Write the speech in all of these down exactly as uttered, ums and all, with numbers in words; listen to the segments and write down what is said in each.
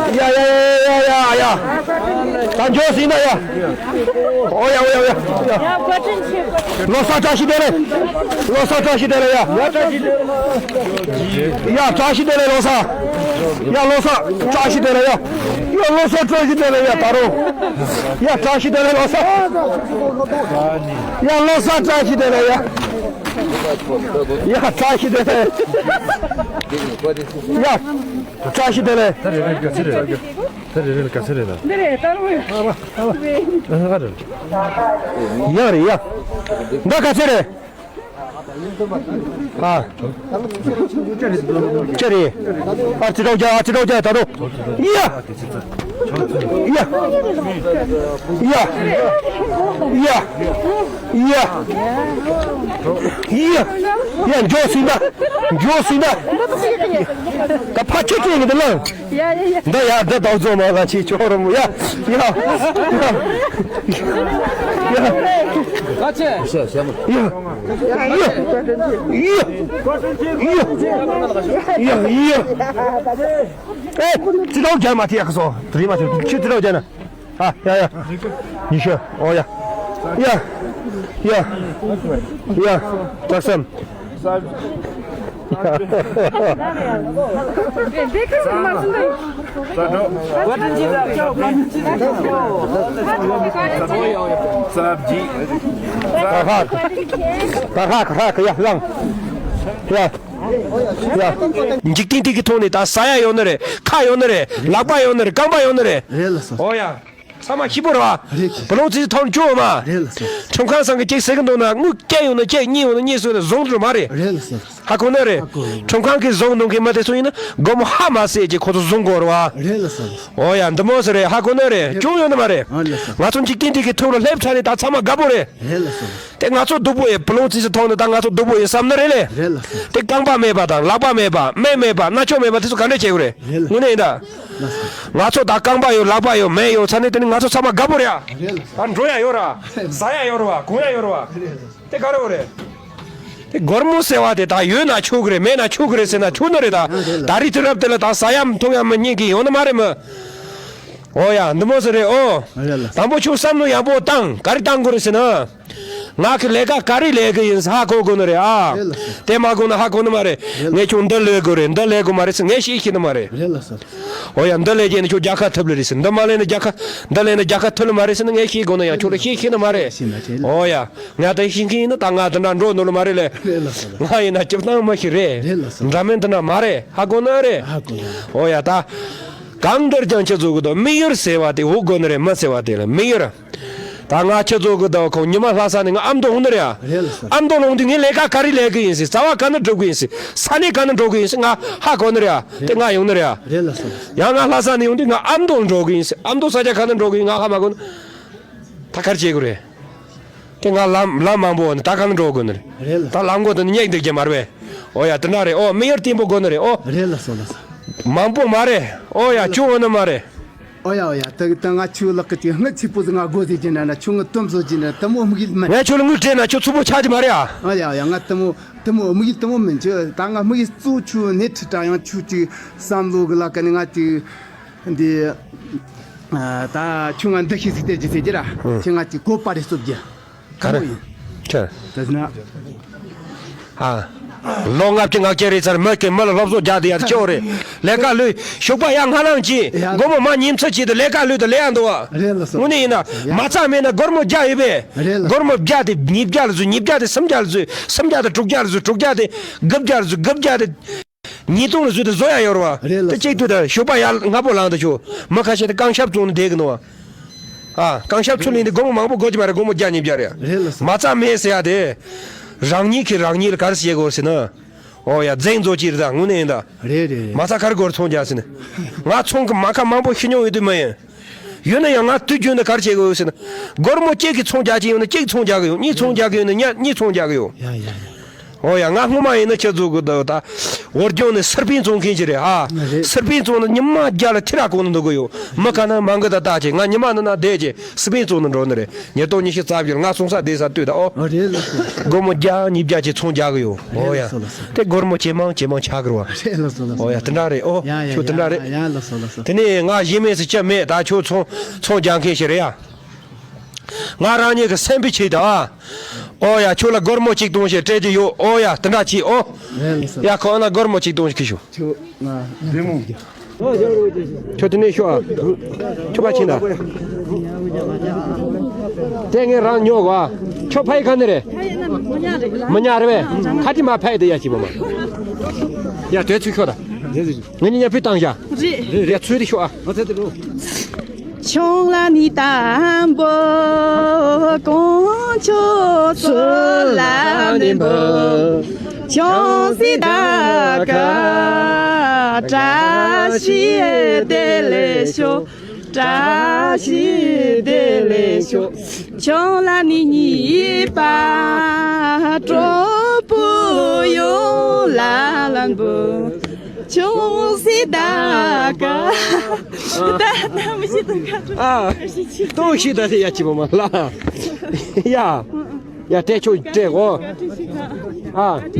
ཡ་ཡ་ཡ་ཡ་ཡ་ཡ། ད་འཇོག་ཟིན་ན་ཡ། ཨོ་ཡ་ཨོ་ཡ་ཨོ་ཡ། ཡ་བཀའ་དྲིན་ཆེ། ལོ་གསར་བཀྲ་ཤིས་བདེ་ལེགས། ལོ་གསར་བཀྲ་ཤིས་བདེ་ལེགས་ཡ། ཡ་བཀྲ་ཤིས་བདེ་ལེགས་ལོ་གསར། ཡ་ལོ་གསར་བཀྲ་ཤིས་བདེ་ལེགས་ཡ། ཡ་ལོ་གསར་བཀྲ་ཤིས་བདེ་ལེགས་ཡ་ད་རུང་། ཡ་བཀྲ་ཤིས་བདེ་ལེགས་ལོ་གསར། ཡ་ལོ་གསར་བཀྲ་ཤིས་བདེ་ལེགས་ཡ། ཡ་བཀྲ་ཤིས་བདེ་ལེགས། ཡ་བཀྲ་ཤིས་བདེ་ལེགས། ད་རེ་རེ་ག་ཚེ་རེད། ད་རེ་རེ་ག་ཚེ་རེད་ད། འདི་རེད་ད་རུང་། ཨ་ཨ་ཨ་ཨ་རེད། ཡ་རེད་ཡ། ད་ག་ཚེ་རེད། ཨ། ཅི་རེད། ཨ་ཅི་རོགས་རྒྱ་ཨ་ཅི་རོགས་རྒྱ་ད་རུང་། ཡ། ཡ། ཡ། ཡ། ཡ། ཡ། ཡ་འཇོག་ཟིན་ད། འཇོག་ཟིན་ད། ད་ཕ་ཁྱེད་ཀྱིས་ངེད་ལ། ཡ་ཡ་ཡ། འདི་ཡ་འདི་དང་ཚོ་མ་ལ་ཆེ་ཆོག་རུ་མོ་ཡ། ཡ། ཡ། ཡ། ཡ། ཡ། ཡ། ཡ། ཡ། ཡ། ཨེ། ཅི་ལོག་རྒྱ་མ་ཐི་ཡ་ཁ་སོ། དྲི་མ་ཐི་ཁྱི་ཅི་ལོག་རྒྱ་ན། ཨ་ཡ་ཡ། ཉི་ཤུ། ཨོ་ཡ། ཡ། ཡ། ཡ། བཅུ་གསུམ། ད་ཧ་ད་ཧ་ཧ་ཡ་ལང་། ཡ། ཡ། འཇིག་རྟེན་འདི་གི་ཐོག་ནས་ད་ཟ་ཡ་ཡོད་ནི་རེད། ཁ་ཡོད་ནི་རེད། ལག་པ་ཡོད་ནི་རེད། རྐང་པ་ཡོད་ནི་རེད། རེད་ལ་སོ། ཨོ་ཡ། ཚང་མ་སྐྱིད་པོ་རེད་བ། རེད། བུ་ལོང་ཙི་ཙི་ཐོག་ནས་བཅུག་འོ་མ། རེད་ལ་སོ། ཁྲིམས་ཁང་སང་གི་གཅིག་ཟེར་གི་འདུག་ན་དངུལ་སྐྱེ་ཡོང་ན་སྐྱེ་གཉིས་ཡོང་ན་གཉིས་སོ་ནས་བཟུང་འགྲོ་མ་རེད། རེད་ལ་སོ། ཧ་གོ་ནི་རེད། ཧ་གོ་རེད། ཁྲིམས་ཁང་གིས་བཟུང་གནང་མཁན་མ་དེ་ཚོ་ཡིན་ན་སྒོར་མོ་ཧ་མ་སེ་ཅིག་ཁོ་ཚོ་བཟུང་དགོས་རེད་བ། རེད་ལ་སོ། ཨོ་ཡ་འདི་མོ་ཟེར་རེད། ཧ་གོ་ནི་རེད། རེད། བཅུག་ཡོང་ནི་མ་རེད། ཨ་ལ་སོ། ང་ཚོ་འཇིག་རྟེན་འདི་གི་ཐོག་ལ་སླེབས་ཚར་ནས་ད་ཚང་མ་དགའ་པོ་རེད། རེད་ལ་སོ། དེ་ང་ཚོ་སྡུག་པོ་ཡིན། བུ་ལོང་ཙི་ཙི་ཐོག་ནས་ད་ང་ཚོ་སྡུག་པོ་ཡིན་བསམ་ནི་རེད་ལེ། རེད་ལ་སོ། དེ་རྐང་པ་མེད་པ་དང་ལག་པ་མེད་པ་སྨན་མེད་པ་རྣ་ཅོག་མེད་པ་དེ་ཚོ་ག་འདྲ་བྱེད་དགོས་རེད། རེད་ལ། དངོས་གནས་ཡིན་ད། ལ་སོ། ང་ཚོ་ད་རྐང་པ་ཡོད་ལག་པ་ཡོད་མེད་ཡོད་ཚ་ནས་དེ་ནི་ང་ཚོ་ཚང་མ་དགའ་པོ་རེད་ཨ། རེད་ལ་སོ། ད་འགྲོ་ཡ་ཡོད་ར། ཟ་ཡ་ཡོད་ར་བ་གོན་ཡ་ཡོད་ར་བ། རེད་ལ་སོ། དེ་ག་རེ་བ་རེད། དེ་སྒོར་མོ་ཟེར་བ་དེ་ད་ཡོད་ན་ཆོག་གི་རེད། མེད་ན་ཆོག་གི་རེད་ཟེར་ན་ཆོག་ནི་རེད་ད། རེད་ལ། ད་རི་དུས་རབས་དེ་ལ་ད་ཟ་ཡ་འཐུང་ཡ་མི་རྙེད་གི་ཡོང་ནི་མ་རེད་མོ། ཨོ་ཡ་འདི་མོ་ཟེར་རེད་ཨོ། རེད་ལ། དང་པོ་ཁྱོད་བསམ་བློ་ཡག་པོ་བཏང་། ག་རེ་བཏང་དགོས་རེད་ཟེར་ན། ང་གི་ལས་ཀ་ག་རེ་ལས་གི་ཡིན་ཧ་གོ་དགོས་ནི་རེད་ཨ། རེད་ལ། དེ་མ་གོ་ན་ཧ་གོ་ནི་མ་རེད། རེད་ལ། ངས་ཁྱོད་འདི་ལས་དགོས་རེད། འདི་ལས་དགོས་མ་རེད་ཟེར་ངས་ཤེས་ཤེས་ནི་མ་རེད། རེད་ལ་སོ། ཨོ་ཡ་འདི་ལས་རྒྱས་ནི་ཁྱོད་རྒྱལ་ཁ་ཐོབ་ལེ་རེད་ཟེར། འདི་མ་ལས་ནི་རྒྱལ་ཁ་འདི་ལས་ནི་རྒྱལ་ཁ་ཐོབ་ལེ་མ་རེད་ཟེར་ནི་ངས་ཤེས་དགོས་ནི་ཡང་ཁྱོད་ལ་ཤེས་ཤེས་ནི་མ་རེད། ཤེས་ན་རེད་ལ། ཨོ་ཡ། ང་ད་ཤེས་མཁན་ཡིན་ན་ད་ང་དེ་འདྲ་འགྲོ་ནོར་ལ་མ་རེད་ལེ། རེད་ལ་སོ། ང་ཡིན་ན་སྤྱིར་བཏང་མི་ཞིག་རེད། རེད་ལ་སོ། འདྲ་མིན་དེ་འདྲ་མ་རེད། ཧ་གོ་ནི་རེད། ཧ་གོ་ནི། ཨོ་ཡ་ད། གང་ལྟར་ཀྱང་ཁྱེད་ཚོ་གི་ད་དམིགས་ཡུལ་ཟེར་བ་དེ་འོ་དགོས་ནི་རེད་མི་ཟེར་བ་དེ་ལ་དམིགས་ཡུལ། ད་ང་ཁྱེད་ཚོ་གི་ད་ཁོང་ཉི་མ་ལྷ་ས་ནས་ང་ཨ་མདོ་འོང་ནི་རེད་ཨ། རེད་ལ་སོ། ཨ་མདོ་ལོང་དུས་ངས་ལས་ཀ་ག་རེ་ལས་གི་ཡིན་ཟེར། རྩ་བ་ག་ནས་འགྲོ་གི་ཡིན་ཟེར། ས་གནས་ག་ནས་འགྲོ་གི་ཡིན་ཟེར་ང་ཧ་གོ་ནི་རེད་ཨ། དེ་ང་ཡོང་ནི་རེད་ཨ། རེད་ལ་སོ། ཡང་ང་ལྷ་ས་ནས་ཡོང་དུས་ང་ཨ་མདོ་འགྲོ་གི་ཡིན་ཟེར། ཨ་མདོ་ས་ཆ་ག་ནས་འགྲོ་གི་ཡིན་ང་ཧ་མ་གོ་ནི། ད་ག་རེ་བྱེད་དགོས་རེད། དེ་ང་ལམ་ལམ་མང་པོ་ནི་ད་གང་འགྲོ་དགོས་ནི་རེད། རེད་ལ། ད་ལམ་མགོ་དེ་ནི་སྙེག་འདུག་རྒྱུ་མ་རེད་པས། ཨོ་ཡ་དེ་འདྲ་རེད། ཨོ་དམིགས་ཡུལ་བརྟན་པོ་དགོས་ནི་རེད། ཨོ། རེད་ལ་སོ་ལ་སོ། མང་པོ་མ་རེད། ཨོ་ཡ་ཁྱོད་འོ་ནི་མ་རེད། ཨོ་ཡ་ཨོ་ཡ་ད་ད་ང་ཁྱོད་ལག་གི་དེ་ང་ཚིག་པོ་ཟིག་ང་དགོས་ཟེར་གྱི་འདྲ་ན་ཁྱོད་ང་གཏམ་བཟོ་གྱི་འདྲ་དེ་མོ་དམིགས་ཡུལ་མིན། ངས་ཁྱོད་ལ་དངུལ་སྤྲད་ན་ཁྱོད་ཚུགས་པོ་ཆགས་ཀྱི་མ་རེད་ཨ། ཨོ་ཡ་ཨོ་ཡ་ང་དེ་མོ་དེ་མོ་དམིགས་ཡུལ་དེ་མོ་མིན། ཁྱོད་ད་ང་དམིགས་ཡུལ་གཙོ་ཁྱོད་སྣེ་ཁྲིད་དྲ་ཡང་ཁྱོད་ཀྱི་བསམ་བློ་གི་ལ་ཀ་ནི་ང་ཅིག་འདི། ཨ། ད་ཁྱོད་ང་འདི་ཤེས་ཟིག་སྟེར་གྱི་ཟེར་གྱི་ར། ཨང་། ཁྱོད་ང་ཅིག་གོ་པ་རེ་སློབ་རྒྱུ། ག་རེ། ཁྱོད། དེ་ན། ཨ། ལོ་ལྔ་བཅུ་ང་བརྒྱད་རེད་ཚར་མི་གི་མི་ལ་སློབ་གསོ་རྒྱག་དེ་ཡར་སྐྱོ་རེད། ལས་ཀ་ལུས་ཞོགས་པ་ཡར་ང་རང་གྱིས། ཡ། སྒོར་མོ་མ་ཉིན་ཚོད་བྱས་ཏེ་ལས་ཀ་ལུས་དེ་ལས་ཡ་འདུག་བ། རེད་ལ་སོ། དངོས་གནས་ཡིན་ན། ཡ། མ་རྩ་མེད་ན་སྒོར་མོ་བརྒྱ་ཡོད་པས། རེད་ལ། སྒོར་མོ་བརྒྱ་དེ་ཉིས་བརྒྱ་ལ་བཟོས། ཉིས་བརྒྱ་དེ་སུམ་བརྒྱ་ལ་བཟོས། སུམ་བརྒྱ་དེ་དྲུག་བརྒྱ་ལ་བཟོས། དྲུག་བརྒྱ་དེ་དགུ་བརྒྱ་ལ་བཟོས། དགུ་བརྒྱ་དེ། ཉིས་སྟོང་ལ་བཟོས་ཏེ་བཟོ་ཡ་ཡོད་རེད་བ། རེད་ལ། དེ་གཅིག་ཏུ་དང་ཞོགས་པ་ཡར་སྔ་པོ་ལངས་དུ་ཆུ། མི་ཁ་ཤས་དེ་རྐང་ཤབ་བཙོང་ནས་བསྡད་གི་འདུག་བ། ཨ། རྐང་ཤབ་ཚུར་ལེན་དེ་སྒོར་མོ་མང་པོ་དགོས་ཀྱི་མ་རེད། སྒོར་མོ་བརྒྱ་ཉིས་བརྒྱ་རེད། རེད་ལ་སོ། མ་རྩ་མེད་ཟེར་ཡ་དེ། རང་ཉིད་ཀྱིས་རང་ཉིད་ལ་ག་རེ་བྱེད་དགོས་ཟེར་ན། ཨོ་ཡ་འཛིང་བཟོ་ཅིག་རེད་ད་དངོས་གནས་ཡིན་ད། རེད་རེད་རེད། མ་རྩ་ག་རེ་སྒོར་ཚོང་རྒྱག་ཟེར་ན། ང་ཚོང་གི་མ་ཁ་མང་པོ་ཤི་མྱོང་ཡོད་དུས་མ་ཡིན། ཡོད་ན་ཡང་ང་དུས་རྒྱུན་དུ་ག་རེ་བྱེད་དགོས་ཟེར་ན། སྒོར་མོ་གཅིག་གིས་ཚོང་རྒྱག་གི་ཡོད་ན་གཅིག་ཚོང་རྒྱག་གི་ཡོད། གཉིས་ཚོང་རྒྱག་གི་ཡོད་ན་གཉིས་ཚོང་རྒྱག་གི་ཡོད། ཡ་ཡ་ཡ། ཨོ་ཡ། ང་སྔོན་མ་ཡིན་ན་ཁྱེད་ཚོ་གི་ད་ད་འོ་རྒྱང་ནས་སི་པན་བཙོང་མཁན་ཅིག་རེད་ཨ། རེད། སི་པན་བཙོང་ན་ཉི་མ་བརྒྱ་ལ་ཐི་ར་གོང་ནས་འདུག་གི་ཡོད། མི་ག་ན་མང་གི་ད་ལྟ་ཅིག་ང་ཉི་མ་ནི་ན་བསྡད་ཅིག་སི་པན་བཙོང་ནས་འགྲོ་ནི་རེད། ཉིས་སྟོང་ཉི་ཤུ་རྩ་བཞི་ལ་ང་སོང་ས་བསྡད་ས་ལྟོས་ད་ཨོ། ཨོ་རེད་ལགས་སོ། སྒོར་མོ་བརྒྱ་ཉིས་བརྒྱ་ཅིག་ཚོང་རྒྱག་གི་ཡོད། ཨོ་ཡ། རེད་ལགས་སོ་ལགས་སོ། དེ་སྒོར་མོ་ཇེ་མང་ཇེ་མང་ཆགས་གི་རེད་བ། རེད་ལགས་སོ་ལགས་སོ། ཨོ་ཡ། དེ་འདྲ་རེད་ཨོ། ཡ་ཡ་ཁྱོད་དེ་འདྲ་རེད། ཡ་ཡ་ལགས་སོ་ལགས་སོ། དེ་ནས་ང་གཞན་མེད་སུ་ཅི་མེད་ད་ཁྱོད་ཚོང་ཚོང་རྒྱག་མཁན་ཞིག་རེད་ཡ། ང་རང་ཉིད་ཀྱི་སེམས་པའི་ཆེད་དུ་ཨ། ཨོ་ཡ། ཁྱོད་ལ་སྒོར་མོ་གཅིག་སྟོང་ཞིག་སྤྲད་ཀྱི་ཡོད། ཨོ་ཡ། དེ་འདྲ་བྱེད་ཨོ། རེད་ལགས་སོ། ཡ་ཁོ་ན་སྒོར་མོ་གཅིག་སྟོང་ཞིག་ཁྱེར་ཤོག་ཁྱོད་ང་བདེ་མོ། ཁྱོད་དེ་ནས་ཤོག་ཨ། ཁྱོད་ཕར་ཕྱིན་ད། དེ་ངས་རང་ཉོ་གོ་ཨ། ཁྱོད་ཕ་ཡི་ག་ནས་རེད། མི་ཉག་རེད་པས། ཁ་ཏི་མ་ཕ་ཡི་དེ་ཡ་ཅི་མ་མ། ཡ་དེ་ཚུར་ཤོག་ད། ངས་ཉ་ཕུད་བཏང་བཞག་རེད། ཡ་ཚུར་དེ་ཤོག་ཨ། ང་ཚོ་དེ་འགྲོ། ཆུང་ལ་ནི་དང་པོ་དཀོན་མཆོག་ཚོགས་ལ་ནི་འབུལ། ཆུང་སྲིད་ད་ག་བཀྲ་ཤིས་བདེ་ལེགས་ཤོག་བཀྲ་ཤིས་བདེ་ལེགས་ཤོག་ཆུང་ལ་ནི་གཉིས་པ་གྲོགས་པོ་ཡོངས་ལ་ལ་འབུལ། ཆུང་སྲིད་ད་ག་ད་ད་མི་ཤེས་ད་ག་ཨ། ལྟོས་ཤིག་ད་དེ་ཡ་ཅི་མ་མ་ལ། ཡ། ཡ་སྤྲད་ཆོག་སྤྲད་གོ་ཨ།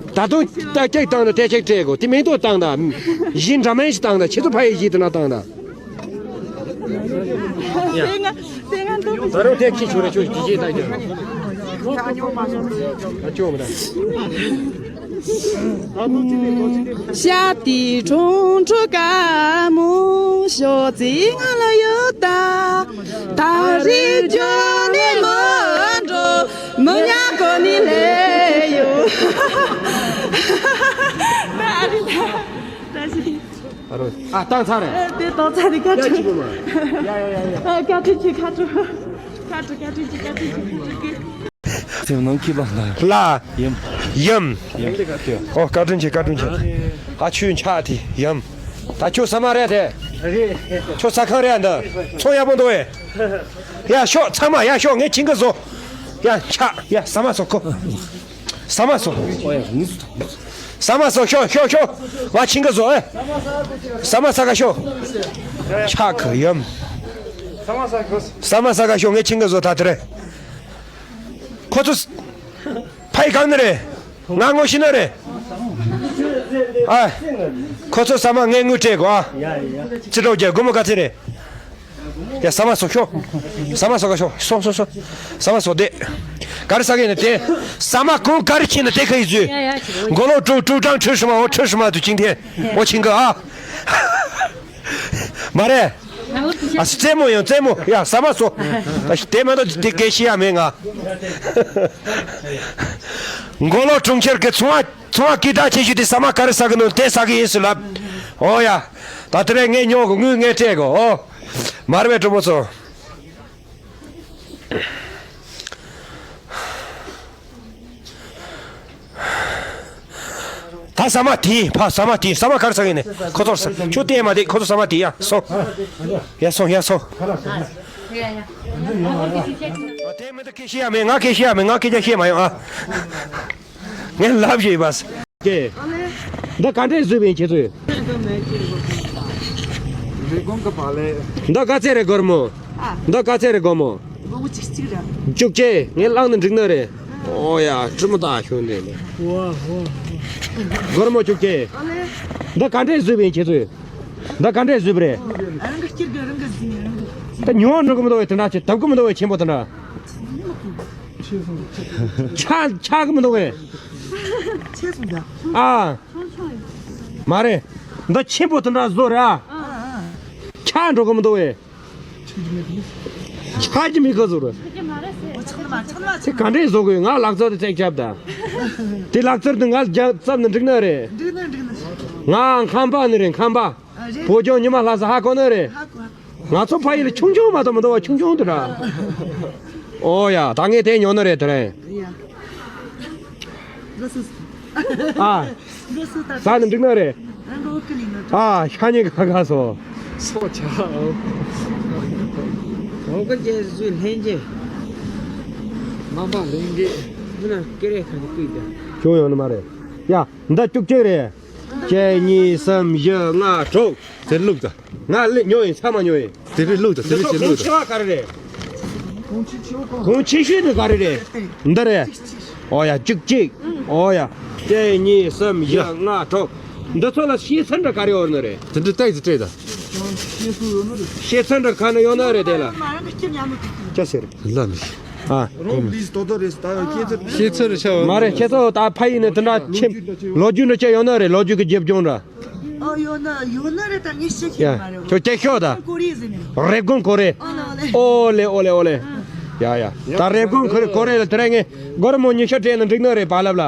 ད་དུང་ད་ཀྱག་བཏང་ན་སྤྲད་ཆོག་སྤྲད་གོ་དེ་མིང་ཐོ་བཏང་ད། གཞི་འདྲ་མིན་ཞིག་བཏང་ད་ཁྱེད་ཚོ་ཕ་ཡི་གཞི་དེ་ན་བཏང་ད། ད་རུང་ཐེག་ཆེ་ཆུ་རེ་ཆུ་ཇི་ཇི་ད་ཀྱག་ད་ཅོ་མ་ད། ཤ་དེ་ཁྲུང་ཁྲུ་ཀ་མོ་ཤོ་ཙི་ང་ལ་ཡོད་ད། ད་རེས་ཇོ་ནི་མོ་འགྲོ་མོ་ཉ་གོ་ནི་ལེ་ཡོ། ད་རེས་ད་ད་ཞིག་ཨ་རོ། ཨ་བཏང་ཚར་རེད། ཨ་དེ་བཏང་ཚར་རེད་ཀ་ཡ་ཁྲི་ཆི་གོ་མ། ཡ་ཡ་ཡ་ཡ། ཨ་ཀ་ཁྲི་ཆི་ཁ་ཁྲི། ཁ་ཁྲི་ཁ་ཁྲི་ཆི་ཁ་ཁྲི་ཆི་ཁ་ཁྲི་ཀི། དེ་ནང་ཁྱི་ལ་ལ། ལ། ཡམ། ཡམ། ཡམ་དེ་ག་ཁྱི། ཨོ་བཀའ་དྲིན་ཆེ་བཀའ་དྲིན་ཆེ། ཨ་ཆུ་འཆག་དེ་ཡམ། ད་ཁྱོད་ཟ་མ་རེད་དེ། རེད། ཁྱོད་ཟ་ཁང་རེད་འདི། ཚོང་ཡག་པོ་འདུག་ཨེ། ཡ་ཤོག་ཚང་མ་ཡ་ཤོག་ངས་ཁྱི་གི་བཟོ། ཡ་འཆག་ཡ་ཟ་མ་ཟོ་ཁོ། ཟ་མ་ཟོ། ཟ་མ་ཟོ་ཤོག་ཤོག་ཤོག་ང་ཆིང་ག་ཟོ་ཨེ། ཟ་མ་ཟ་ག་ཤོག་ཆག་གི་ཡམ། ཟ་མ་ཟ་ག་ཤོག་ངས་ཆིང་ག་ཟོ་ད་དེ་རེད། ཁོ་ཚོ་ཕ་ཡི་གང་ནས་རེད། ང་ངོ་ཤེས་ན་རེད། ཨ། ཁོ་ཚོ་ཟ་མ་ངས་དངུལ་སྤྲད་དགོས་ཨ། ཙི་ཏྲོ་རྒྱལ་སྒོར་མོ་ག་ཚད་རེད། ཡ་ཟ་མ་ཟོ་ཤོག་ཟ་མ་ཟོ་ག་ཤོག་སོང་སོང་སོང་། ཟ་མ་ཟོ་བསྡད། ག་རེ་ཟ་གི་ཡིན་ན་དེ། ཟ་མ་གང་ག་རེ་ཁྱེར་ན་དེ་ག་ཡི་ཟོས། མགོ་ལོག་ཀྲུག་ཀྲུག་ཀྲང་ཁྲི་ཧྲི་མ་འོ་ཁྲི་ཧྲི་མ་དུ་ཅིང་ཐེ། འོ་ཆིང་གི་ཨ། མ་རེད། ཨ་རྩེད་མོ་ཡང་རྩེད་མོ་ཡ་ཟ་མ་ཟོ། ད་དེ་མ་གཏོགས་དེ་སྐད་ཤེས་ཡ་མེད་ང་། མགོ་ལོག་གྲོང་ཁྱེར་གི་ཚོང་བ་ཚོང་བ་སྐད་གྲགས་ཆེ་ཤོས་དེ་ཟ་མ་ག་རེ་ཟ་གི་འདུག་དེ་ཟ་གི་ཡིན་ཟེར་ལབ། འོ་ཡ། ད་དེ་རེད་ངས་ཉོ་གི་དངུལ་ངས་སྤྲད་གི་ཨོ། མ་རེད་པས་གྲོགས་པོ་ཚོ། ད་ཟ་མ་དེ་ཕ་ཟ་མ་དེ་ཟ་མ་ག་རེ་ཟ་གི་ནས་ཁོ་ཚོར་ཟ་ཁྱོད་བལྟས་མ་བལྟས་ཁོ་ཚོ་ཟ་མ་དེ་ཡ་སོང་། ཡ་སོང་ཡ་སོང་། དེ་མི་འདུག་སྐད་ཤེས་ཡ་མེད་ང་སྐད་ཤེས་ཡ་མེད་ང་སྐད་ཆ་བཤད་མ་ཡོང་ཨ། ངས་ལབ་བཞིན་པ། ཀྱེ། འདི་ག་འདྲས་བཟོས་པ་ཡིན་ཁྱེད་ཚོས། འདི་ག་ཚད་རེད་སྒོར་མོ། འདི་ག་ཚད་རེད་སྒོར་མོ། བཅུ་གཅིག་རེད། བཅུ་གཅིག་ངས་བླངས་ན་འགྲིག་ནི་རེད། ཨོ་ཡ་སྤྲི་མོ་བཏགས་ཤོག་འདྲས་ནི། སྒོར་མོ་བཅུ་གཅིག་འདི་ག་འདྲས་བཟོས་པ་ཡིན་ཁྱེད་ཚོས། འདི་ག་འདྲས་བཟོས་པ་རེད། ད་ཉོ་འགྲོ་གི་མི་འདུག་བས་དེ་འདྲ་ཆེ་དམ་གི་མི་འདུག་བས་ཆེན་པོ་དེ་འདྲ། ཆག་ཆག་གི་མི་འདུག་བས། ཆེ་སོང་ད། ཨ། མ་རེད། འདི་ཆེན་པོ་དེ་འདྲ་བཟོ་ར། ཆག་འགྲོ་གི་མི་འདུག་བས། ཆག་གི་མི་ག་བཟོ་ར། དེ་ག་འདྲས་བཟོ་དགོས་ང་ལག་ཚོ་དེ་ཚེག་ཆབ་ད། དེ་ལག་ཚོ་དེ་ང་རྒྱ་བཙབ་ན་འགྲིག་ན་རེད། ང་ཁམས་པ་ནི་རེད་ཁམས་པ། བོད་ལྗོངས་ཉི་མ་ལྷ་ས་ཧ་གོ་ནི་རེད། ང་ཚོ་ཕ་ཡུལ་ལ་ཆུང་ཆུང་མ་གཏོགས་མི་འདུག་བ། ཆུང་ཆུང་དུ་འདྲ། ཨོ་ཡ་ད་ངས་དེ་ཉོ་ནི་རེད་དེ་རེད། ཨ། ཟ་ནི་འགྲིག་ནི་རེད། ཨ་ཤ་ཉེ་ག་ག་སོ། སོ་ཆ། འོ་ག་རྒྱལ་བཟོས་ལྷན་རྒྱས། རྣམ་པ་ལྷན་རྒྱས། ཁྱོད་ཡོང་ནི་མ་རེད། ཡ། འདི་བཅུ་གཅིག་རེད། གཅིག་གཉིས་གསུམ་བཞི་ལྔ་དྲུག་དེ་བླུགས་ད། ང་ལས་ཉོ་ཡིན། ཚང་མ་ཉོ་ཡིན། དེ་རེད། བླུགས་ད། དེ་རེད། དེ་གོང་བླུགས་ད། ཆེ་བ་ག་རེ་རེད། གོང་ཆེ་ཤོས་ནི་ག་རེ་རེད། འདི་རེད། ཨོ་ཡ། བཅུ་གཅིག་ཨོ་ཡ། གཅིག་གཉིས་གསུམ་བཞི་ལྔ་དྲུག་འདི་ཚོ་ལ་ཤེས་ཚད་འདྲ་ག་རེ་ཡོད་ནི་རེད། དེ་འདྲ་ཏོག་ཙམ་སྤྲད་ད། ཤེས་ཚད་འདྲ་ག་ནས་ཡོང་ནི་རེད། དེ་ལ་ཅི་ཟེར། ལ་མི་ཤེས། ཨ། རོང་ལིས་དོ་དོ་རེད། ད་ཁྱེད་ཚོ་ཤེས་ཚད་རེད་ཤག་མ་རེད། ཁྱེད་ཚོ་ད་ཕ་ཡུལ་ནས་དེ་འདྲ་ཁྱིམ་ལོ་རྒྱུས་འདྲ་ཅི་ཡོད་ནི་རེད། ལོ་རྒྱུས་ཀྱི་རྒྱབ་ལྗོངས་འདྲ། ཨོ་ཡོད་ན་ཡོད་ན་རེད། ད་ངས་ཤེས་ཡ། ཤེས་མ་རེད། ཁྱོད་ཅི་ཤོད་ད། ཀོ་རི་ཟེར་ནས། རེབ་གོང་ཀོ་རི། ཨོ་ལེ་ཨོ་ལེ། ཨོ་ལེ་ཨོ་ལེ། ཡ་ཡ། ད་རེབ་གོང་ཀོ་རི་ཀོ་རི་ལ་དེ་རིང་ངས་སྒོར་མོ་ཉི་ཤུ་སྤྲད་ན་འགྲིག་ནི་རེད། བག་ལེབ་ལ།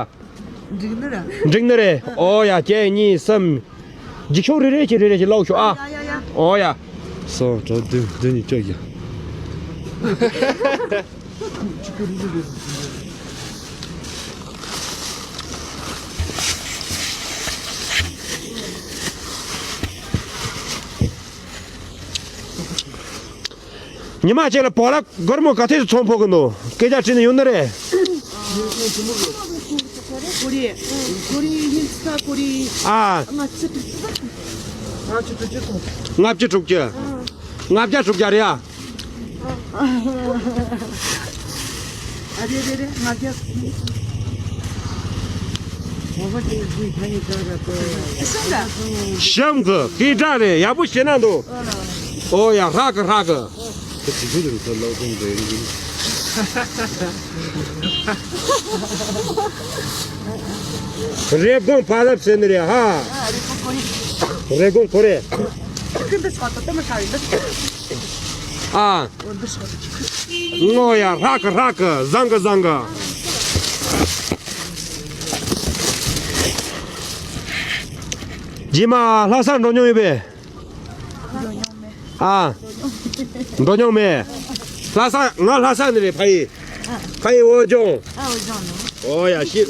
འགྲིག་ནི་རེད། འགྲིག་ནི་རེད། ཨོ་ཡ། གཅིག་གཉིས་གསུམ། འགྱིག་ཤོག་རེ་རེ་བྱས་རེ་རེ་བྱས་ལོག་ཤོག་ཨ། ཡ་ཡ་ཡ། ཨོ་ཡ། སོ་དྲུག་བདུན་བདུན་གཉིས་བཅོ་བརྒྱད། ཉི་མ་གཅིག་ལ་བག་ལེབ་སྒོར་མོ་ག་ཚོད་ཚོང་ཕོག་གི་འདུག་སྐད་ཆ་དྲིས་ན་ཡོང་ནི་རེད། ཀོ་རི། ཀོ་རི་ཡིན་ས་ཀོ་རི། ཨ། ལྔ་བཅུ་དྲུག་ཅུ། ལྔ་བཅུ་དྲུག་ཅུ། ལྔ་བརྒྱ་དྲུག་བརྒྱ་རེད་ཨ། ཨ་རེ་རེ་རེ། ལྔ་བརྒྱ། ཤམ་གི་སྐད་གྲགས་རེད། ཡག་པོ་བྱས་ན་འདུག་ཨོ་ཡ། ཧྲག་གི་ཧྲག་གི། རེབ་གོང་བག་ལེབ་ཟེར་ནི་རེད་ཧ། རེབ་གོང་ཀོ་རི། ཨ། ངོ་ཡ། ཧྲག་གི་ཧྲག་གི། བཟང་གི་བཟང་གི། རྗེས་མ་ལྷ་སར་འགྲོ་མྱོང་ཡོད་པས། ཨ། འགྲོ་མྱོང་མེད། ལྷ་ས། ང་ལྷ་ས་ནས་རེད། ཕ་ཡུལ། ཕ་ཡུལ་བོད་ལྗོངས། ཨོ་ཡ། ཤི།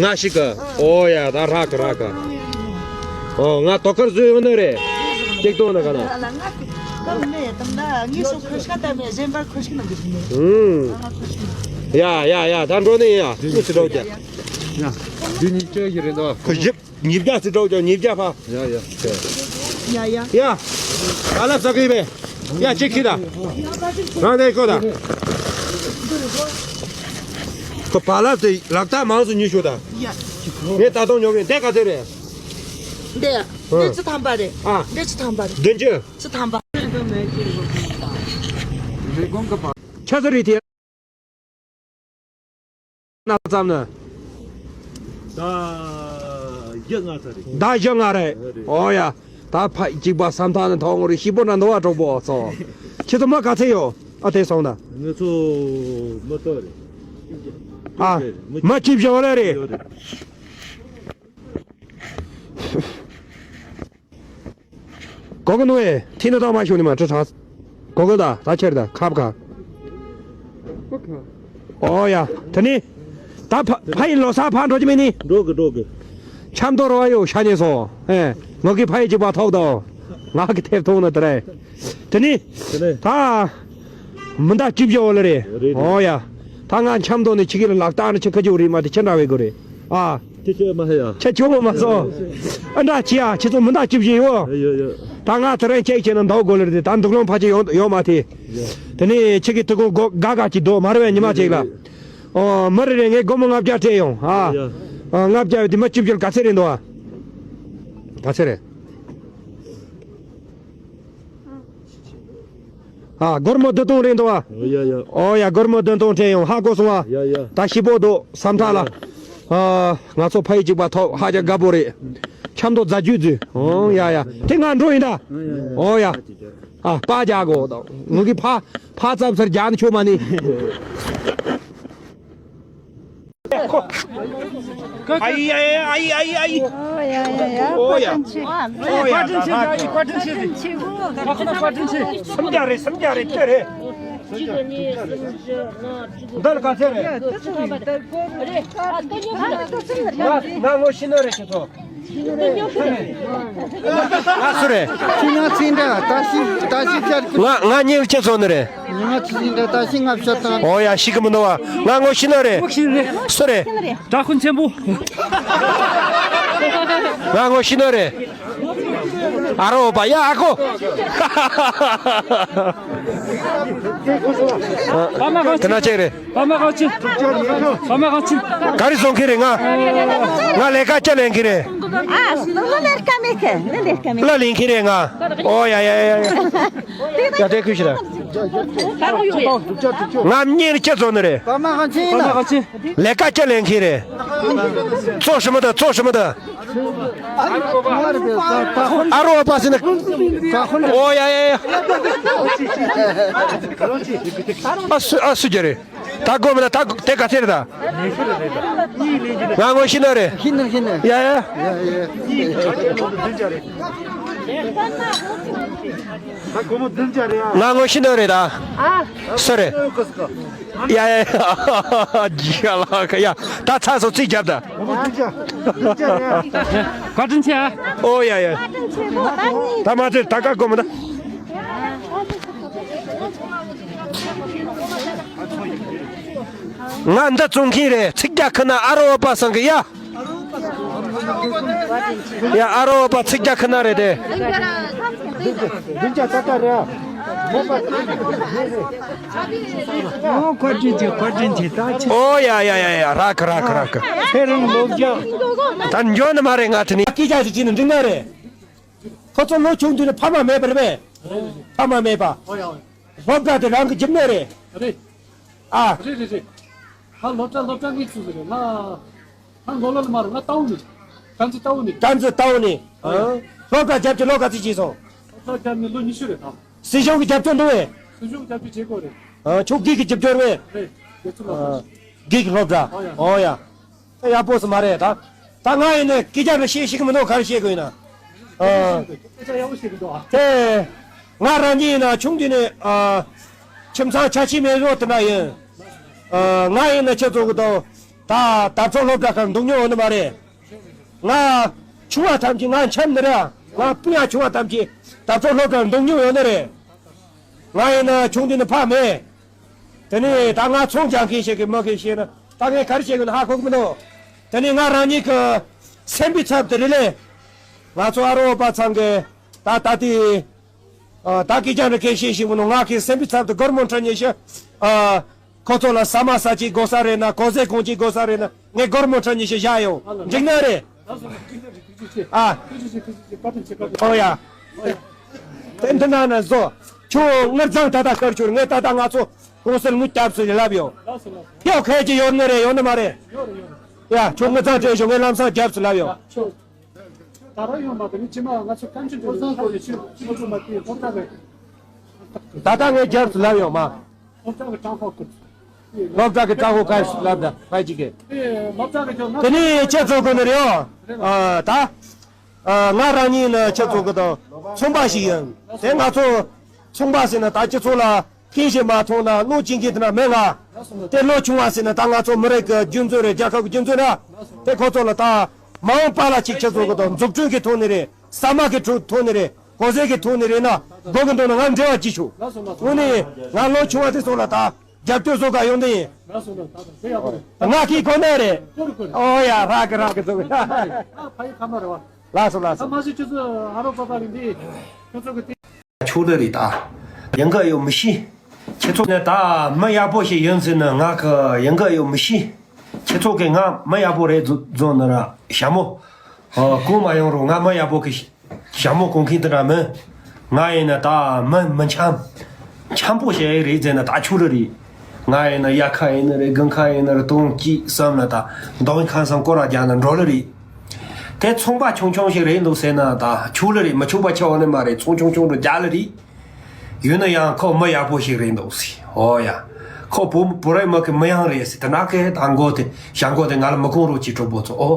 ང་ཤི་གི། ཨོ་ཡ། ད་ཧྲག་གི་ཧྲག་གི། ཨོ། ང་དོ་ཁར་བཟོས་ཡོང་ནི་རེད། ཅིག་ཏོ་ན་ག་ན། ཡ་ཡ་ཡ། ད་འགྲོ་ནི་ཡིན་ཡ། ངས་ཅི་འགྲོ་རྒྱ། ཡ། འདི་ནི་ཅོ་ཞིག་རེད་འདུག་ཁོ་ཞིབ། ཉིས་བརྒྱ་ཙམ་སྤྲོད་ཀྱང་ཉིས་བརྒྱ་ཕ། ཡ་ཡ། ཡ་ཡ། ཡ། ཨ་ལ་ཟ་གི་བས། ཡ་ཅིག་ཁྱི་ད། རང་དེ་ཁོ་ད། ཁོ་བག་ལེབ་དེ་ལག་རྟགས་མང་སུ་ཉོས་ཤོག་ད། ཡ། ངས་ད་དུང་ཉོ་གི་འདི་ག་ཚོད་རེད། འདི། འདི་བཅུ་ཐམ་པ་རེད། ཨ། འདི་བཅུ་ཐམ་པ་རེད། བདུན་ཅུ། བཅུ་ཐམ་པ། ཆ་ཚོད་རེད་དེ། ན་ཙམ་ན། ཟླ་བཞི་ལྔ་ཙམ་རེད། ཟླ་བཞི་ལྔ་རེད། རེད། ཨོ་ཡ། ད་ཕ་གཅིག་པ་བསམ་ཐག་ནི་ཐོག་ངོ་རེ་ཤི་པོ་ན་འདོ་བ་གྲོགས་པོ་ཚོ། ཁྱེད་ཚོ་མི་ག་ཚད་ཡོད། ཨ་དེ་སོང་ན། ང་ཚོ་མི་སྟོད་རེད། ཨ། མི་གཅིག་བཞི་བ་ལ་རེད། ཡོད་རེད། གོ་གི་འདུག་ཨེ། ཐིག་ནི་ཏོག་མ་ཤོད་ནི་མ་ཁྲི་ཁྲག་གོ་གི་ད་ད་ཁྱེར་ད་ཁབ་ཁ། ཨོ་ཡ། དེ་ནི། ད་ཕ་ཕ་ཡི་ལོ་གསར་ཕར་འགྲོ་གི་མེད་ནི། འགྲོ་གི་འགྲོ་གི། ཆབ་མདོ་རོ་ཡོ་ཤ་ཉེ་སོ། ཨེ། ངོ་གི་ཕ་ཡི་གཅིག་པ་ཐོག་དོ། ང་གི་ཐེབས་ཐོག་ན་དེ་རེད། དེ་ནི། དེ་ནི། ད། མི་འདའ་གཅིག་བཞི་བ་ལ་རེད། རེད་རེད། ཨོ་ཡ། ད་ང་ཆབ་མདོ་ནས་ཁྱི་གི་ལ་ལག་རྟགས་ནི་ཁྱི་ཁ་ཅིག་རེད་མ་དེ་ཁྱི་འདྲ་བའི་གོ་རེད། ཨ། ཁྱི་ཁྱོད་མ་ཧེ་ཡ། ཁྱི་ཁྱོད་མ་སོ། ཨ་འདྲ་ཁྱི་ཡ་ཁྱི་ཚོ་མི་འདའ་གཅིག་བཞི་ཡོད། ཡོད་ཡོད། ད་ང་དེ་རིང་ཅེག་བྱས་ན་འདའ་དགོས་ལེ་རེད། ད་འདུག་ལོང་ཕ་ཅིག་ཡོང་ཡོང་མ་ཐེ། ཡོད། དེ་ནས་ཁྱི་གི་དུ་གོ་གོ་ག་ག་ཅིག་འདུག་མ་རེད་པས་ཉི་མ་ཅིག་ལ། ཨོ་མི་རེ་རེ་ངས་སྒོར་མོ་ལྔ་བརྒྱ་སྤྲད་ཡོང་ཨ། ཡོད། ཨ་ལྔ་བརྒྱ་ཡོད་དེ་མི་གཅིག་བཞི་ག་ཚད་རེད་འདུག་ཨ། ག་ཚད་རེད། ཨ། སྒོར་མོ་བདུན་སྟོང་རེད་འདུག་ཨ། ཡ་ཡ། ཨོ་ཡ། སྒོར་མོ་བདུན་སྟོང་སྤྲད་ཡོང་ཧ་གོ་སོང་ཨ། ཡ་ཡ། ད་ཞིབ་པོ་འདུག་བསམ་ཐག་ལ། ཡ། ཨ། ང་ཚོ་ཕ་ཡི་གཅིག་པ་ཐོབ་ཧ་ཅང་དགའ་པོ་རེད། ཆབ་མདོ་རྫ་རྒྱུད་རྫུས། ཨོ་ཡ་ཡ། དེ་ང་འགྲོ་ཡིན་ད། ཨོ་ཡ། ཨ་པ་རྒྱག་གོ་ད་ངུ་གི་ཕ་ཕ་ཙམ་སར་རྒྱག་ནི་ཆོག་མ་ནི། ཨ་ཡི་ཨ་ཡི་ཨ་ཡི་ཨ་ཡི། ཨོ་ཡ་ཡ་ཡ། ཨོ་ཡ། བཀའ་དྲིན་ཆེ། ཨ་ཡི་བཀའ་དྲིན་ཆེ། བཀའ་དྲིན་ཆེ། ཁ་ཁ་ན་བཀའ་དྲིན་ཆེ། སུམ་བརྒྱ་རེད། སུམ་བརྒྱ་རེད། ཁྱེད་རེད། འདི་ལ་ག་ཚད་རེད། ང་ང་ངོ་ཤེས་ན་རེད་ཁྱེད་ཚོ། ང་སུ་རེད། ཁྱེད་ང་ཚིག་འདྲ་ད་ཤི་ད་ཤི་བྱར་ཁྱོད། ང་ང་གཉིས་ཁྱེད་ཚོ་ནི་རེད། ང་ཚིག་འདྲ་ད་ཤི་ང་བཤད་དང་། ཨོ་ཡ་ཤི་གི་མི་འདུག་བ། ང་ངོ་ཤི་ནོ་རེད། སུ་རེད། བྲག་ཁུན་ཆེན་པོ། ང་ངོ་ཤི་ནོ་རེད། ཨ་རོ་པ་ཡ་ཨ་ཁོ། པ་མ་གང་དེ་ན་ཅིག་རེད། པ་མ་གང་ཕྱིན། པ་མ་གང་ཕྱིན། ག་རེ་བཟོ་མཁན་རེད་ང་། ང་ལས་ཀ་ཅི་ལས་མཁན་རེད། ཨ་ལོ་ལོ་ལས་ཀ་མེད་ཀི་ལོ་ལས་ཀ་མེད་ལ་ལས་མཁན་རེད་ང་། ཨོ་ཡ་ཡ་ཡ་ཡ། ཡ་དེ་ཁུལ་ཤི་ར། ང་མཉེས་ནས་ཁྱེད་བཟོ་ནི་རེད། པ་མ་གང་ཕྱིན། པ་མ་གང་ཕྱིན། ལས་ཀ་ཅི་ལས་མཁན་རེད། ཚོགས་ཧྲི་མ་ད་ཚོགས་ཧྲི་མ་ད། ཨ་རོ་པ་སི་ན། ཨོ་ཡ་ཡ་ཡ། ཨ་སུ་ཨ་སུ་རྒྱ་རེད། ད་སྒོ་མི་ན་ད་དེ་ག་ཚེ་རེད་ད། ང་ངོ་ཤི་ན་རེད། ཤི་ན་ཤི་ན། ཡ་ཡ། ང་ངོ་ཤི་ན་རེད་ད། སུ་རེད། ཡ་ཡ་ཡ། ཇི་ཡ་ལ་ཁ་ཡ། ད་ཚ་སོ་ཚིག་རྒྱབ་ད། བཀའ་དྲིན་ཆེ། ཨོ་ཡ་ཡ། ད་མ་ཚེ་ད་ཀ་གོ་མ་ད། ང་འདི་བཙོང་མཁན་རེད། ཚིག་རྒྱ་ཁི་ན་ཨ་རོ་པ་སང་གི་ཡ། ཡ་ཨ་རོ་པ་ཚིག་རྒྱ་ཁི་ན་རེད་དེ། བདུན་བརྒྱ་ཏག་ཏག་རེད། ཨོ་བཀའ་དྲིན་ཆེ། བཀའ་དྲིན་ཆེ། ད་ཆེ། ཨོ་ཡ་ཡ་ཡ་ཡ། རག་གི་རག་གི་རག་གི། ཁྱེད་རང་སློབ་སྦྱོང་། ད་འཇོན་ནི་མ་རེད་ང་དེ་ནི། སྐད་ཆ་ཞིག་བྱས་ནས་འགྲིག་ན་རེད། ཁོ་ཚོ་ལོ་ཆུང་དུས་ནས་ཕ་མ་མེད་པ་རེད་པས། ཕ་མ་མེད་པ། སློབ་གྲྭ་དེ་རང་གི་རྒྱབ་ནས་རེད། རེད། ཨ། རེད་རེད་རེད། ང་སློབ་གྲྭ་སློབ་གྲྭ་གཉིས་ཚུགས་ཟེར་རེད། ང་ང་མགོ་ལོག་ལ་མ་རེད། ང་རྟའུ་ནས། དཀར་མཛེས་རྟའུ་ནས། དཀར་མཛེས་རྟའུ་ནས། ཨ། སློབ་གྲྭ་རྒྱབ་ཀྱི་ལོ་ག་ཚོད་བྱས་སོང་། སློབ་གྲྭ་རྒྱབ་ནས་ལོ་ཉི་ཤུ་རེད་ད། སྲིད་གཞུང་གི་རྒྱབ་སྐྱོར་འདུག་བས། སྲིད་གཞུང་རྒྱབ་སྐྱོར་བྱེད་དགོས་རེད། ཨ། ཁྱོད་དགེ་གི་རྒྱབ་སྐྱོར་བས། རེད། དགེ་ཚུལ་ལགས། ཨ། དགེ་གི་སློབ་གྲྭ། ཨོ་ཡ། ཨོ་ཡ། ཡག་པོ་སུ་མ་རེད་ད། ད་ང་ཡིན་ན་སྐད་ཆ་འདྲ་བཤད་ཤེས་ཀྱི་མི་འདུག་ག་རེ་བཤད་དགོས་ཡིན་ན། ཨ། སྐད་ཆ་ཡག་པོ་བཤད་ཀྱི་འདུག་ཨ། དེ། ང་རང་ཉིད་ཡིན་ན་ཆུང་དུས་ནས་ཨ། ཁྱིམ་ཚང་ཆ་ཤས་མེད་བཟོ་དེ་འདྲ་ཡིན། ཨ། ང་ཡིན་ན་ཁྱེད་ཚོ་གི་དང་། ད་དར་ཚོགས་སློབ་གྲྭ་ཁར་འདུག་མྱོང་ཡོད་ནི་མ་རེད། ང་ཆུང་བ་ཐམས་ཅད་ང་འཆམ་ནི་རེད། ང་སྤུན་ཡ་ཆུང་བ་ཐམས་ཅད་དར་ཚོགས་སློབ་གྲྭར་འདུག་མྱོང་ཡོད་ནི་རེད། ང་ཡིན་ན་ཆུང་དུས་ནས་ཕ་མེད། དེ་ནས་ད་ང་ཚོང་རྒྱག་མཁན་ཞིག་གི་མི་གི་ཤེས་ན་ད་ངས་ག་རེ་བྱེད་དགོས་ན་ཧ་གོ་གི་མི་འདུག་དེ་ནས་ང་རང་ཉིད་ཀྱི་སེམས་པའི་ཚབ་དེ་རེད་ལེ། ང་ཚོ་ཨ་རོ་པ་ཚང་གི་ད་ད་ལྟའི་ཨ། ད་སྐད་ཆ་འདྲ་སྐད་བཤད་ཤེས་མི་འདུག་ང་གི་སེམས་པའི་ཚབ་ཏུ་སྒོར་མོ་ཁྲི་ཉི་ཤུ། ཨ། ཁོ་ཚོ་ལ་ཟ་མ་ཟ་ཅིག་དགོས་ས་རེད་ན། གོ་ཟས་གོན་ཅིག་དགོས་ས་རེད་ན། ངས་སྒོར་མོ་ཁྲི་ཉི་ཤུ་བཞག་ཡོང་། འགྲིག་ནི་རེད། ཨ། ཨོ་ཡ། དེ་འདི་ན་ན་བཟོ། ཁྱོད་ངར་ཚང་ད་ལྟ་སྐར་ཆུར་ངས་ད་ལྟ་ང་ཚོ་གོང་གསལ་དངུལ་བརྒྱབ་ཚུལ་ལབ་ཡོང་། ཡོད་ཁས་ཀྱི་ཡོད་ནི་རེད་ཡོད་ནི་མ་རེད། ཡ་ཁྱོད་ངར་ཚང་སྤྲད་ཤོག་ངས་ལམ་སང་བརྒྱབ་ཚུལ་ལབ་ཡོང་། ད་ར་ཡོང་མ་དེ་ནི་ཅི་མ་ང་ཚོ་ཀན་ཅི་འགྲོ་ས་ཁ་ཡོད་ཅི་ཅི་ལོ་ཚོ་མ་དེ་སློབ་གྲྭ་རེད། ད་ལྟ་ངས་བརྒྱབ་ཚུལ་ལབ་ཡོང་མ། སློབ་གྲྭ་གི་ཀྲང་ཧོ་ཀུར། སློབ་གྲྭ་གི་ཀྲང་ཧོ་ཀར་ལབ་ད་ཕ་ཅིག་གི། དེ་ནི་ཁྱེད་ཚོ་གི་ནི་རེད་ཨོ། ཨ་ད། ཨ་ང་རང་ཉིད་ནི་ཁྱེད་ཚོ་གི་དང་ཚོང་པ་ཞིག་ཡིན། དེ་ང་ཚོ་ཚོང་པ་ཟེར་ན་ད་སྤྱི་ཚོགས་ལ་ཕན་ཞིག་མ་ཐོང་ན་བློ་ཅན་གྱི་དེ་ན་མེད་ང་། དེ་ལོ་ཆུང་བ་ཟེར་ན་ད་ང་ཚོ་མི་རིགས་ཀྱི་རྒྱུ་མཚན་རེད། རྒྱལ་ཁབ་ཀྱི་རྒྱུ་མཚན་རེད། དེ་ཁོ་ཚོ་ལ་ད་མ་འོངས་པ་ལ་ཅིག་ཁྱེད་ཚོ་གི་དང་འཛུགས་སྐྲུན་གྱི་ཐོག་ནས་རེད། ཟ་མ་གི་ཐོག་ནས་རེད། གོ་ཟས་ཀྱི་ཐོག་ནས་རེད་ན་དགོས་ཀྱི་འདུག་ན་ང་འབྲེལ་བ་གྱིས་ཆོག་དངོས་གནས་ང་ལོ་ཆུང་བ་དེ་ཚོ་ལ་ད་རྒྱབ་སྐྱོར་བཟོ་ག་ཡོང་དེ་ཡིན། ང་གིས་གོ་ནས་རེད། ཨོ་ཡ་རག་གི་རག་གི་ཚོ་གི། ལགས་སོ་ལགས་སོ། ཕྱུགས་ལ་རེད་ད། ཡང་ག་ཡོད་མི་ཤེས། ཁྱེད་ཚོ་ནས་ད་མི་ཡག་པོ་ཞིག་ཡིན་ཟེར་ན་ང་གི་ཡང་ག་ཡོད་མི་ཤེས། ཁྱེད་ཚོ་གི་ང་མི་ཡག་པོ་རེད་བཟོ་བཟོ་ན་ར་ཞྭ་མོ། ཨ་གོང་མ་ཡོང་རུང་ང་མི་ཡག་པོ་གི་ཞྭ་མོ་གོན་མཁན་དེ་འདྲ་མིན། ང་ཡིན་ན་ད་མི་མི་འཆམ། འཆམ་པོ་བྱས་རེད་ཟེར་ན་ད་ཆུ་རེ་རེད། ང་ཡིན་ན་དབྱར་ཁ་ཡིན་ན་རེད། དགུན་ཁ་ཡིན་ན་རེད། སྟོང་གཅིག་གསུམ་ལ་ད་མདོག་ཁ་སང་སྐོར་ར་རྒྱག་ན་འགྲོ་ལེ་རེད། དེ་ཚོང་པ་ཆུང་ཆུང་ཞིག་རེད་འདུག་ཟེར་ན་ད་ཆུ་ལེ་རེད། མི་ཆོག་པ་ཆེ་བ་ནི་མ་རེད། ཚོང་ཆུང་ཆུང་དུ་རྒྱག་ལེ་རེད། ཡོད་ན་ཡང་ཁོ་མི་ཡག་པོ་ཞིག་རེད་འདུག་ཟེར། ཨོ་ཡ། ཁོ་བུ་བུ་རའི་མི་གི་མི་ཡང་རེད་ཟེར། དེ་ན་ཁའི་ད་མགོ་དེ་ཞྭ་མགོ་དེ་ང་ལ་མི་གོང་རོགས་ཀྱི་གྲོགས་པོ་ཚོ། ཨོ།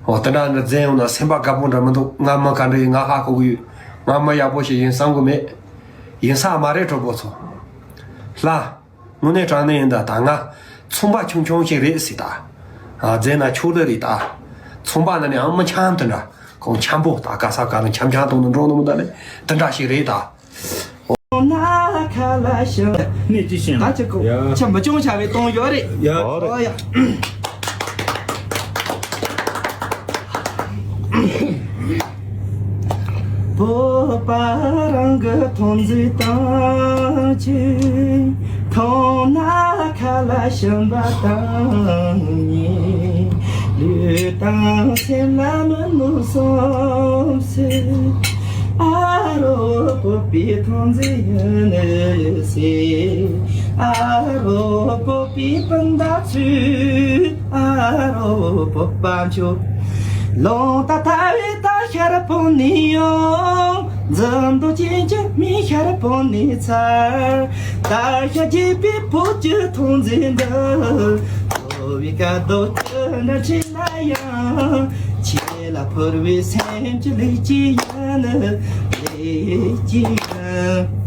ཨོ་དེ་འདྲ་འདྲ་འཛེམ་ཡོང་ན་སེམས་པ་དགའ་པོ་འདྲ་མི་འདུག་ང་མི་ག་འདྲ་ཡིན་ང་ཧ་གོ་གི་ཡོད། ང་མི་ཡག་པོ་ཞིག་ཡིན་བསམ་གི་མེད། ཡིན་ས་མ་རེད་གྲོགས་པོ་ཚོ། ལ། དངོས་གནས་དྲང་གནས་ཡིན་ད་ད་ང་ཚོང་པ་ཆུང་ཆུང་ཞིག་རེད་ཟེར་ད། ཨ་རྫས་ན་ཆོག་ལེ་རེད་ད། ཚོང་པ་ན་ནི་ཨང་མི་འཆམ་དུ་འདྲ། ཁོང་འཆམ་པོ་ད་ག་ས་ག་ན་འཆམ་འཆམ་གཏོང་དུ་འགྲོ་ནི་མི་ད་ལེ། དུ་འདྲ་ཞིག་རེད་ད། ཁོང་ན་ཁ་ལ་ཞིང་། ནས་ཅི་ཤེས་ད་ཅི་གོ་ཡ། ཆ་མི་ཆུང་བྱ་བའི་གཏོང་ཡོད་རེད། ཡ། ཨོ་ཡ། བོད་པ་རང་གི་ཐོན་རྫས་དང་ཆེ། ཐོང་ན་ཁ་ལ་ཞིམ་པ་དང་ཉེ། ལུས་དང་སེམས་ལ་མི་གནོད་སོམས་སེ། ཨ་རོ་བོད་པའི་ཐོན་རྫས་ཡིན་ནི་སེ། ཨ་རོ་བོད་པའི་སྤུན་ཟླ་ཚོས། ཨ་རོ་བོད་པ་མཆོག་ལོང་ད་ཐ་བའི་ད་ཤར་པོ་ནི་ཡོང་། འཛུམ་མདོག་ཅན་གྱི་མི་ཤར་པོ་ནི་ཚར། ད་ཤ་རྒྱས་པའི་བོད་ཀྱི་ཐོན་རྫས་འདི། ལོ་བའི་སྐལ་རྡོ་ཅི་འདྲ་འཁྲིགས་ན་ཡང་། ཁྱེད་ལ་ཕུལ་བའི་སེམས་ཀྱི་ལེགས་སྐྱེས་ཡིན། ལེགས་སྐྱེས་ཡིན།